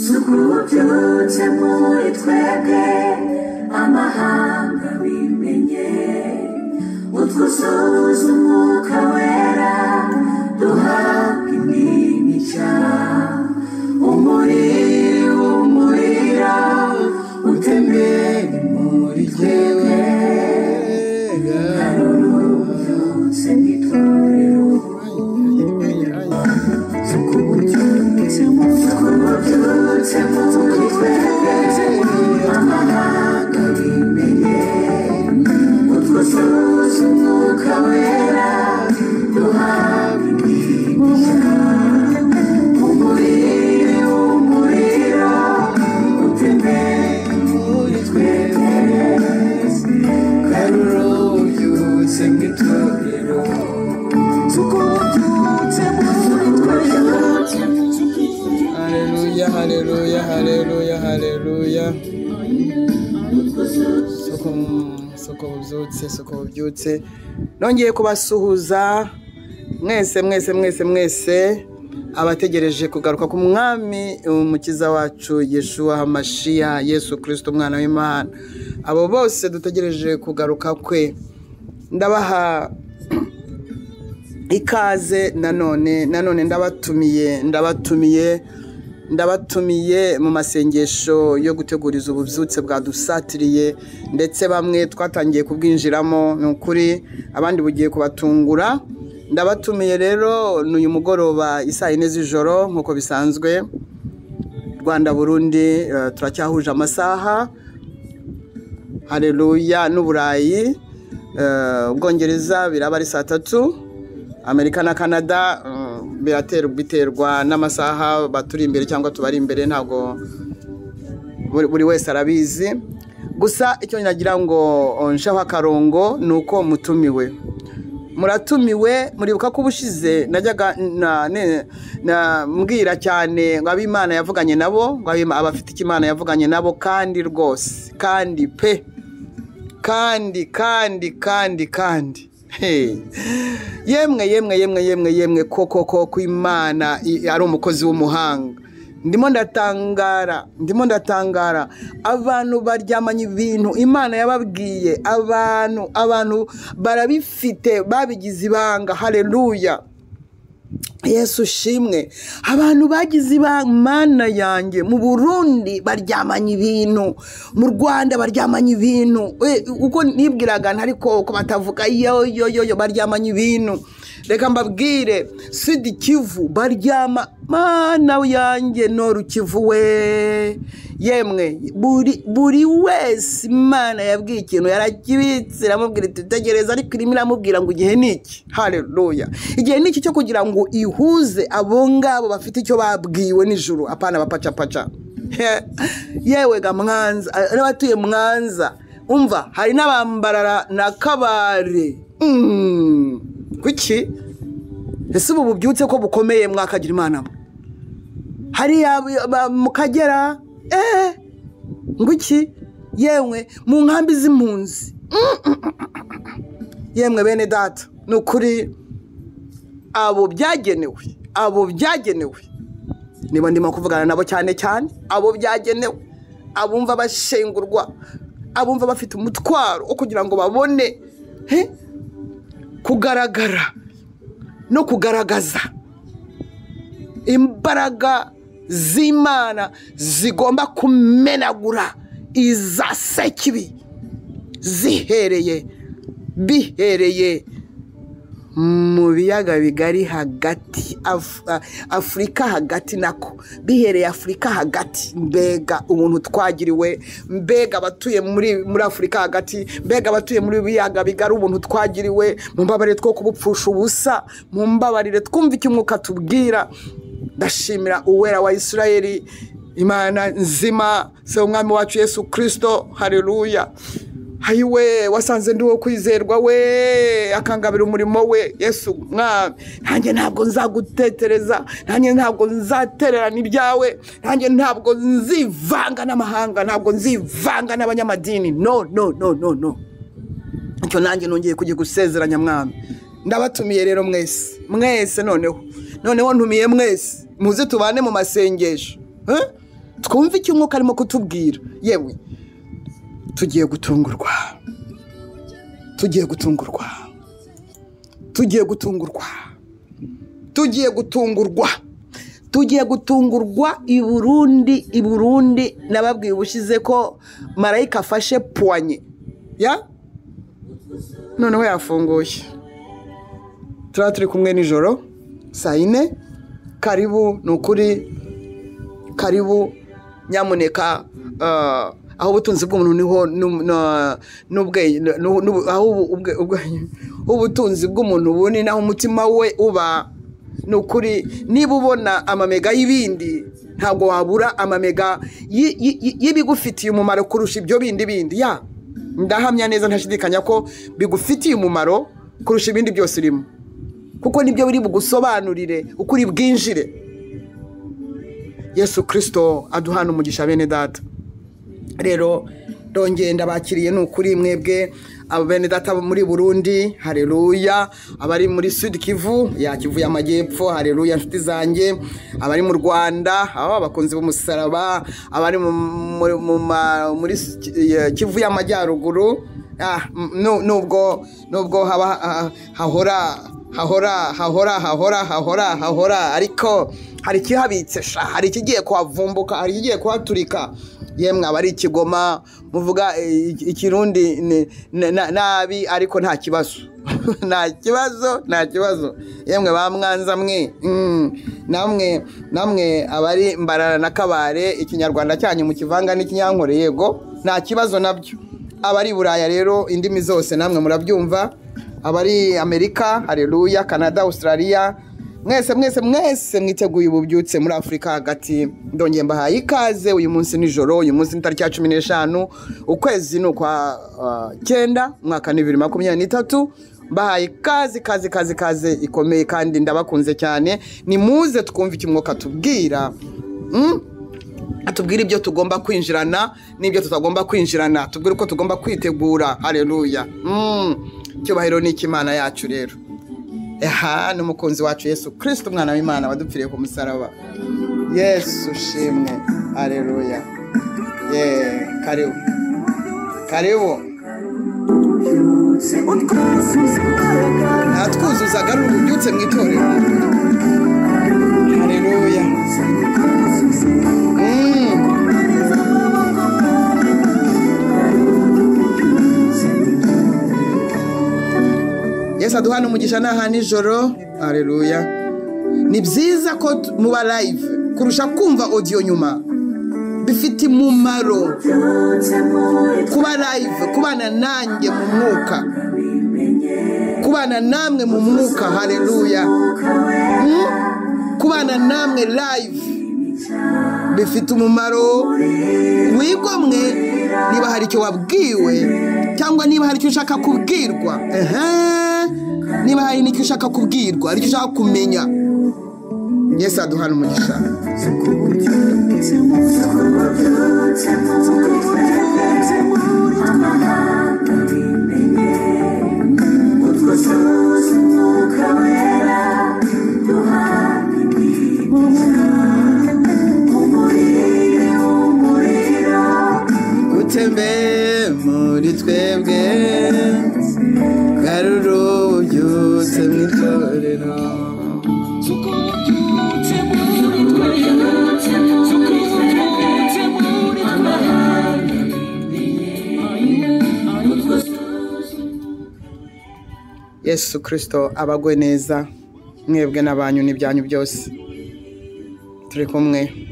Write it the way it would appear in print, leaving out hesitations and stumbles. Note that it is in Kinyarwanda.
Sukubyutse muri twebwe amahanga bimenye, utwuzuza umwuka wera duhabwa imigisha, umuriro umuriro utembere muri twebwe, ubyutse n'itorero. Sukubyutse muri twebwe amahanga bimenye, utwuzuza umwuka wera duhabwa imigisha, umuriro umuriro utembere muri twebwe, Karuro ubyutse mu itorero. Sukubyutse muri twebwe. Haleluya, haleluya, haleluya, haleluya. Soko soko bubyutse, soko bubyutse. Nongeye kubasuhuza mwese mwese mwese mwese abategereje kugaruka ku mwami umukiza wacu Yeshua Hamashiya Yesu Kristo umwana w'Imana. Abo bose dutegereje kugaruka kwe, ndabaha ikaze nanone nanone, ndabatumiye ndabatumiye ndabatumiye mu masengesho yo guteguriza ububyutse bwadusatiriye, ndetse bamwe twatangiye kubwinjiramo ni ukuri, abandi bugiye kubatungura. Ndabatumiye rero ni uyu mugoroba isaa yine z'ijoro nk'uko bisanzwe, Rwanda Burundi turacyahuje amasaha. Haleluya. N'Uburayi, Ubwongereza biraba ari saa tatu, Amerika na Canada biterwa n'amasaha baturi imbere cyangwa tubari imbere, ntabwo buri wese arabizi. Gusa icyo nagira ngo nshaho akarongo ni uko mutumiwe, muratumiwe. Muribuka ko ubushize najyaga mbwira cyane ngo ab'Imana yavuganye nabo, ngo abafite icyo Imana yavuganye nabo, kandi rwose kandi pe kandi kandi kandi kandi hey. Yemwe yemwe yemwe yemwe yemwe koko koko Imana ari umukozi w'umuhanga. Ndimo ndatangara, ndimo ndatangara, abantu baryamanye ibintu Imana yababwiye, abantu barabifite babigize ibanga. Haleluya, Yesu shimwe. Abantu bagize ibanga, Mana yanjye. Mu Burundi baryamanye ibintu, mu Rwanda baryamanye ibintu. Uko nibwiraga ariko uko batavuga yo yo yo yo, baryamanye ibintu. Reka mbabwire, Sud Kivu baryama, Mana yanjye, Nord Kivu we, yemwe buri wese Imana yabwiye ikintu yarakibitse, iramubwira iti tegereza, ariko irimo iramubwira ngo igihe ni iki. Haleluya, igihe ni iki cyo kugira ngo ihuze abo ngabo bafite icyo babwiwe n'ijuru, apana bapacapaca. Yewe ga Mwanza, n'abatuye Mwanza, umva hari n'abambarara na Kabare. Kuki ese ubu bubyutse ko bukomeye mwakagira Imana mwe? Hariya mu Kagera, nguki yemwe mu nkambi z'impunzi, yemwe bene data, ni ukuri abo byagenewe, abo byagenewe, niba ndimo kuvugana nabo cyane cyane abo byagenewe, abumva bashengurwa, abumva bafite umutwaro wo kugira ngo babone kugaragara no kugaragaza imbaraga z'Imana zigomba kumenagura iza sekibi zihereye bihereye mu biyaga bigari hagati, Afurika hagati, nako bihereye Afurika hagati. Mbega ubuntu twagiriwe, mbega abatuye muri Afurika hagati, mbega abatuye muri biyaga bigari, ubuntu twagiriwe. Mumbabarire two kubupfusha ubusa, mumbabarire twumve icyo umwuka tubwira. Ndashimira uwera wa Isirayeli, Imana nzima, se umwami wacu Yesu Kristo. Haleluya. Hayiwe wasanze ndi uwo kwizerwa we, akangabira umurimo we. Yesu mwami, nanjye ntabwo nzagutetereza, nanjye ntabwo nzatererana ibyawe, nanjye ntabwo nzivanga n'amahanga, ntabwo nzivanga n'abanyamadini. No no no no no, icyo nanjye nongeye kujya gusezeranya mwami. Ndabatumiye rero mwese mwese, noneho ntumiye mwese, muze tubane mu masengesho, twumve icyo umwuka arimo kutubwira. Yewe tugiye gutungurwa, tugiye gutungurwa, tugiye gutungurwa, tugiye gutungurwa, tugiye gutungurwa. I Burundi, i Burundi nababwiye ubushize ko marayika afashe puwanye ya noneho yafunguye. Turaba turi kumwe nijoro saa 4. Karibu, ni ukuri karibu, nyamuneka. Aho ubutunzi bw'umuntu niho aho ubutunzi bw'umuntu buni naho umutima we uba. Ni ukuri niba ubona amamega y'ibindi, ntabwo wabura amamega y'ibigufitiye umumaro kurusha ibyo bindi bindi. Ya ndahamya neza ntashidikanya ko bigufitiye umumaro kurusha ibindi byose urimo, kuko nibyo biri bugusobanurire ukuri bwinjire. Yesu Kristo aduhana umugisha bene data. Rero ndongeye ndabakiriye, ni ukuri mwebwe abo bene data muri Burundi, haleluya, abari muri Sud Kivu, ya Kivu y'Amajyepfo, haleluya nshuti zanjye, abari mu Rwanda, aba bakunzi b'umusaraba, abari muri Kivu y'Amajyaruguru, nubwo haba hahora hahora hahora hahora hahora hahora, ariko hari ikihabitse sha, hari ikigiye kuhavumbuka, hari ikigiye kuhaturika. Yemwe abari Kigoma muvuga ikirundi nabi, ariko nta kibazo nta kibazo, nta kibazo. Yemwe ba Mwanza mwe, namwe abari Mbarara na Kabare, ikinyarwanda cyanyu mukivanga n'ikinyankore, yego nta kibazo nabyo. Abari Buraya rero indimi zose namwe murabyumva, abari Amerika, haleluya, Canada, Australia, mwese mwese mwese mwiteguye ububyutse muri Afrika hagati. Ndongeye mbahaye ikaze uyu munsi nijoro. Uyu munsi ni tariki ya 15 ukwezi ni ukwa 9 umwaka ni 2023. Mbahaye ikaze kaze kaze kaze ikomeye, kandi ndabakunze cyane. Nimuze twumve icyo umwuka atubwira, atubwira ibyo tugomba kwinjirana n'ibyo tutagomba kwinjirana, tubwire uko tugomba kwitegura. Haleluya. Icyubahiro ni icy'Imana yacu rero. Aha ni umukunzi wacu Yesu Kristo, umwana w'Imana wadupfiriye ku musaraba. Yesu shimwe, haleluya. Ye, karibu karibu. Natwuzuzaga ari ububyutse mu itorero. Haleluya. Yesu aduhana umugisha n'aha nijoro. Haleluya. Ni byiza ko muba live kurusha kumva audio nyuma. Bifite umumaro kuba live, kubana nanjye mu mwuka, kubana namwe mu mwuka. Haleluya. Kubana namwe live bifite umumaro. Wigomwe niba hari icyo wabwiwe, cyangwa niba hari icyo ushaka kubwirwa. Niba hari n'icyo ushaka kubwirwa, hari icyo ushaka kumenya. Yesu aduhana umugisha. Utembe muri twebwe, garura ububyutse mu itorero. Yesu Kristo abagwe neza mwebwe n'abanyu n'ibyanyu byose. Turi kumwe.